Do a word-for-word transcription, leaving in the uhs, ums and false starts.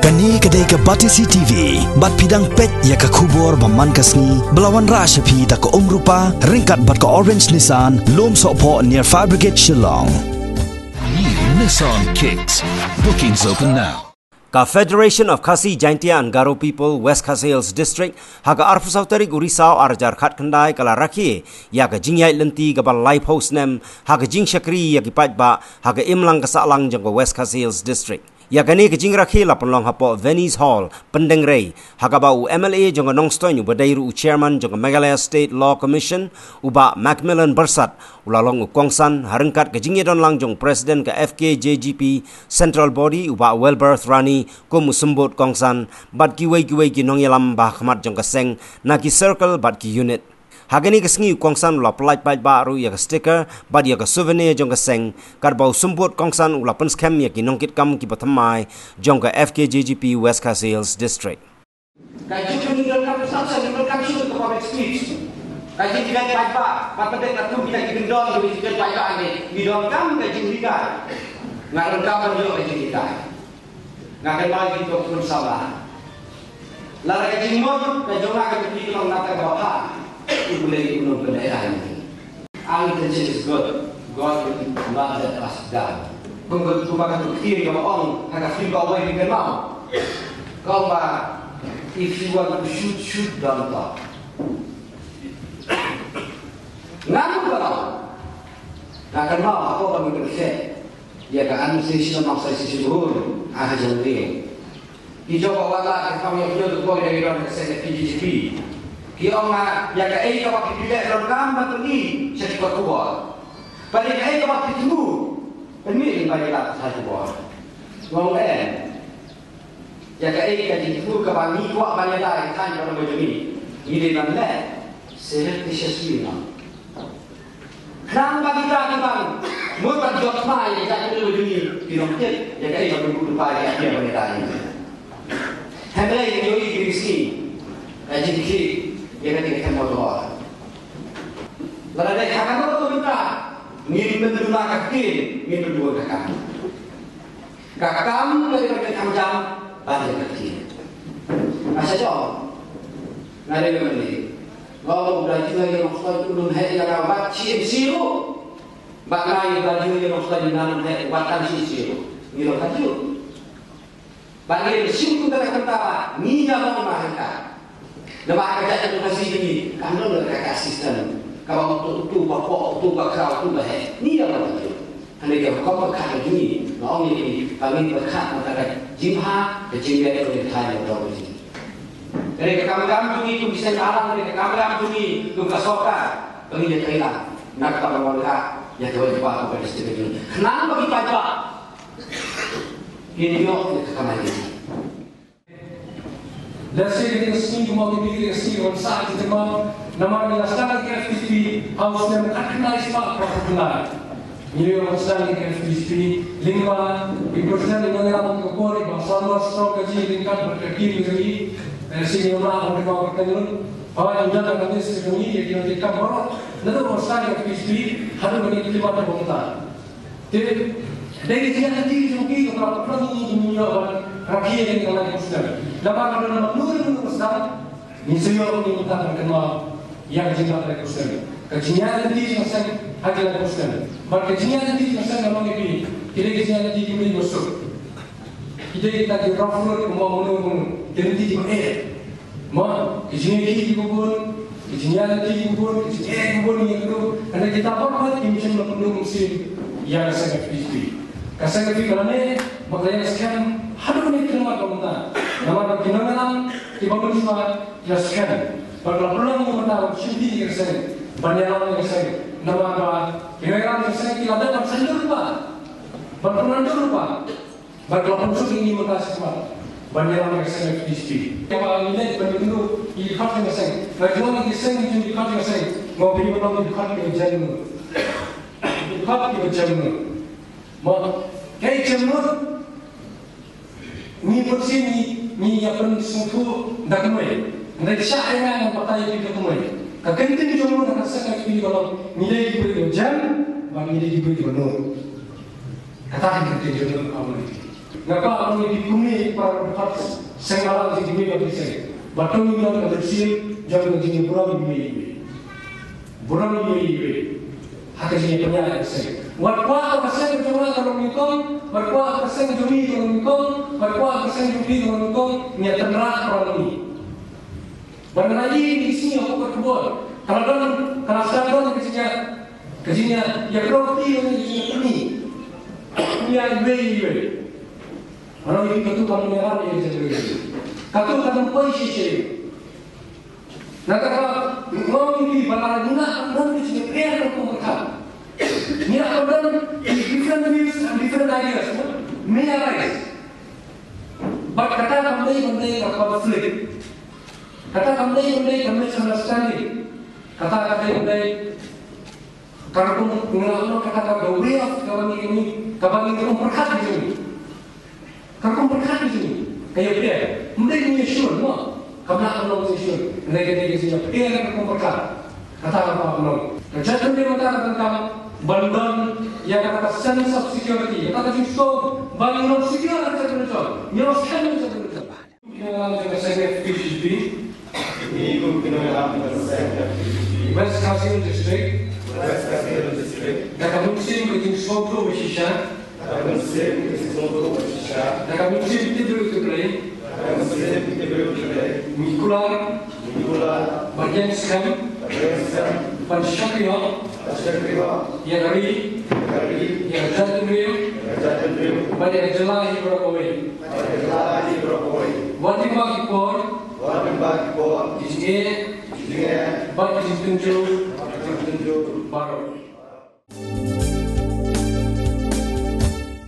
Kane ka dei ka Batesi T V, bad phi dang peit ïa ka khubor ba man ka sngi, ba la wanrah sha phi da ka Umrupa, ryngkat bad ka Orange Nissan, Lum Sohphoh near Fire Brigade Shillong. New Nissan Kicks. Bookings open now. Ka Federation of Khasi Jaintia and Garo People West Khasi Hills District, ha ka arphew saw tarik u Risaw arhajar khatkhyndai ka la rakhe ïa ka jingïaid lynti kaba laiphew snem ha ka jingshakri ïa ki paidbah ha ka imlang ka sahlang jong ka West Khasi Hills District. Ïa kane ka jingrakhe la pynlong hapoh Venice Hall, Pyndengrei, ha kaba u M L A jong ka Nongstoiñ uba dei ruh u chairman jong ka Meghalaya State Law Commission, u Bah Macmillan Byrsat, u la long u kongsan ha ryngkat ka jingïadon lang jong u president ka F K J G P Central Body, u Bah Welbert Rani, kum u symbud kongsan, bad kiwei kiwei ki nongïalam ba ha khmat jong ka seng, na ki circle bad ki unit. Ha kane ka sngi u kongsan u la pyllait paidbah ruh ïa ka sticker bad ïa ka souvenir jong ka seng, katba u symbud kongsan u la pynskhem ïa ki nongkitkam kiba thymmai jong ka F K J G P West Khasi Hills District. Ka jingkyrmen donkam shisha, donkam shisha ka public speech. Ka jingkyrmen paidbah, bad pyndet katto kita ki kyndon ka jingkyrmen paidbah ne, ngi donkam ka jinghikai. Nga donkam ban ïoh ka jinghikai. Nga kynmaw ïa ki document samla. Lada ka jingmut ka jong nga ka jingkyrmen na ka bapha. U Blei u nongpynïaid. Our intention is good. God will not let us down. Kum ka, kum ka ktien kaba ong ha ka film ba wai phi kynmaw. Ka ong ba, if you want to shoot, shoot, don't talk. Nga kum ka ong. Nga kynmaw hapoh ka Meeting Shed ïa ka Administration of Mawsai Shisha Bhur ha ka Jylliew. Ki jong ba wat la ki kam ïa ki jong ki bor ïa ki don ka seng F K J G P. Ki ong nga ïa kaei kaba phi leh donkam ban pyni sha ki kot khubor. Bad ïa kaei kaba phi thmu, pynmih lyngba ki lad pathai khubor. Nga ong em. Ïa kaei ka jingthmu kaba ngi kwah ban ïada ïa ki thaiñ baroh ba jong ngi, ngi dei ban leh surreptitiously noh. Khnang ba kita ki ban mut ban jot ma ïa ka jaitbynriew jong ngi, ki nongtip ïa kaei ba ngi buh lypa ïa ka ban ïada ïa ngi. Hynrei ngi ïohi ki sngi ka jingkhih ïa kane ka thaiñ Mawtawar. Lada dei ha kano kano ka bynta ngim pynduh ka ktien, ngim pynduh ka kam. Ka kam ka dei ban pynkham jam ban ïa ka ktien. Nga sha jong nga dei ban leh. Nga ong u Blai ju ïa nongstoiñ u lum heh ïa nga wat shi inch ruh. Bad nga ïa u Blai ju ïa nongstoiñ u lum heh wat tang shi inch ruh. Ngi long kajuh. Bad ngi shim kumta kumta ba ngi ïa long ma hangta. Namar ka jaitbynriew Khasi jong ngi kam don ka, ka system kaba uto uto ba pok, uto ba khraw, uto ba heh. Ngi ïa long kajuh. Hangne ka rukom pyrkhat ka jong ngi, nga ong ïa phi ba ngin pyrkhat na ka bynta ka jingbha, ka jingïeit ka jingthaw ïa ka jong ngi. Ka dei ka kamram jong ngi kum ki seng bhalang, ka dei ka kamram jong ngi kum ka sorkar ba ngin ïatrei lang na kata ban wanrah ïa kawei ka bah kum ka district ka jong ngi. Khnang ba ki paidbah kin ïoh ïa ka kamai ka jong ngi. Lehse kane ka sngi kumba ngi ïohi, ka sngi kaba sah jingkyrmen, namar ngi la sdang ïa ka F K J G P ha u snem khatkhyndai spah khatkhyndai. Ngi la sdang ïa ka F K J G P lyngba i President, i Nongïalam ka bor, i Bah Salma Srawkajee, ryngkat bad ka team ka jong i. Lehse ngi la wan kumba ka team, ba ngi don ka list ka jong i, ïa ki nongkitkam baroh naduh ba sdang ïa ka F K J G P haduh ba ngi khlieh bad ka bynta. Te dei ka jingïaid lynti jong ki kaba la pynlong ïa ngi ban rakhe ïa kane ka laiphew snem. Namar ka don ba mano mano ba sdang, ngin sa ïoh, ngin ïoh ban kynmaw ïa ka jingïaid laiphew snem. Ka jingïaid lynti jong ka seng ha ki laiphew snem. Bad ka jingïaid lynti jong ka seng, nga ong ïa phi, ki dei ka jingïaid lynti kiba mih basuk. Ki dei kita ki rough road kumba mano mano, ki lynti kiba eh. Mo, ki jingeh kiba bun, ki jingeh kiba bun, ki jingeh kiba bun ïa ka ruh. Hynrei kita baroh pat kim shym la pynduh mynsiem ïa ka seng F K J P. Ka seng F K J P ka la neh bad ka la ïeng skhem haduh kane ka tynrai ka mynta. Namar ba ki nongïalam kiba mynshuwa ki la skhem bad ka la pynlong ïa mynta ban shim bynta ïa ka seng, ban ïalam ïa ka seng. Namar ba ki nongïalam ïa ka seng ki la dep ban saiñdur lypa, ban pynwandur lypa. Bad ka la pynsuk ïa ngi mynta shakhmat ban ïalam ïa ka seng F K J P. Kaba ngi leit ban ïakynduh ïa ki dkhot jong ka seng. Nga ju ong ïa ki seng, ïa ki dkhot jong ka seng, nga ong phi ban long ki dkhot kiba jem. Ki dkhot kiba jem. Mo, kaei jem mo? Ngi mynsiem ngi, ngi ïa pynsngewthuh da kawei. Hynrei shah ïa nga ngan batai ïa phi da kawei. Ka kyntien jong nga ha ka seng F K J P ka long, ngi dei ki briew kiba jem bad ngi dei ki briew kiba nud. Kata ka kyntien jong nga ka long ïa phi. Nga kwah ban ong ïa phi kumne. Seng balang jong ki kmie bad ki seng. Bad to ngin don ka mynsiem jong ka jingburom iwei iwei. Burom iwei iwei. Ha ka jingïapynïaid ka seng. Wat kwah ka seng jong nga ka long nyngkong, wat kwah ka seng jong me ka long nyngkong, wat kwah ka seng jong phi ka long nyngkong, ngi ïatynrah para ngi. Bad nga ïohi ïa ki sngi ha ka por ka bor. Ka la don, ka la start don ka jingïa, ka jingïa, ïa ka rong phi ka jingïa pynïaid. Pynïaid iwei iwei. Nga ong ïa phi katu kam nang ïalam ïa ka jingïa. Katu kam nang poi shisha. Nangta ka, nga ong ïa phi ba la ngi nang don ka jingïapher ka kum ka. Ngi nang don different views and different ideas, no? May arise. But kata kam dei, kam dei ka conflict. Kata kam dei, kam dei ka misunderstanding. Kata ka dei, kam dei ka rukom, ngi lah ban ong kata ka the way of, kaba ngi, ngi, kaba ngi rukom pyrkhat ka jong ngi. Ka rukom pyrkhat ka jong ngi. Ka ïapher. Ym dei ngi ïasur, mo. Kam lah ban long ïasur. Hynrei ka dei ka jingïapher ka rukom pyrkhat. Kata kaba ngi ong. Ka jaitbynriew mynta ka donkam ban don ïa kata ka sense of security. Kata ka jingsngew ba ngi long secure ha ka jaitbynriew jong ngi. Ngi long safe ha ka jaitbynriew jong ngi. Ki nongïalam jong ka seng F K J P. Ngi kum ki nongïalam jong ka seng F K J P. West Khasi Hills District. West Khasi Hills District. Da ka mynsiem ka jingsngewthuh ba shisha. Da ka mynsiem ka jingsngewthuh ba shisha. Da ka mynsiem tip briew tip Blei. Da ka mynsiem tip briew tip Blei. Ngi kular. Ngi kular. Ban ïeng skhem. Ban ïeng skhem. Ban shakri hok. Ban shakri hok. Ïa ka ri. Ïa ka ri. Ïa ka jaitbynriew. Ïa ka jaitbynriew. Bad ïa ka jylla hi baroh kawei. Bad ïa ka jylla hi baroh kawei. Wat lyngba ki por. Wat lyngba ki por. Ki jingeh. Ki jingeh. Bad ki jingtynjuh. Bad ki jingtynjuh. Baroh.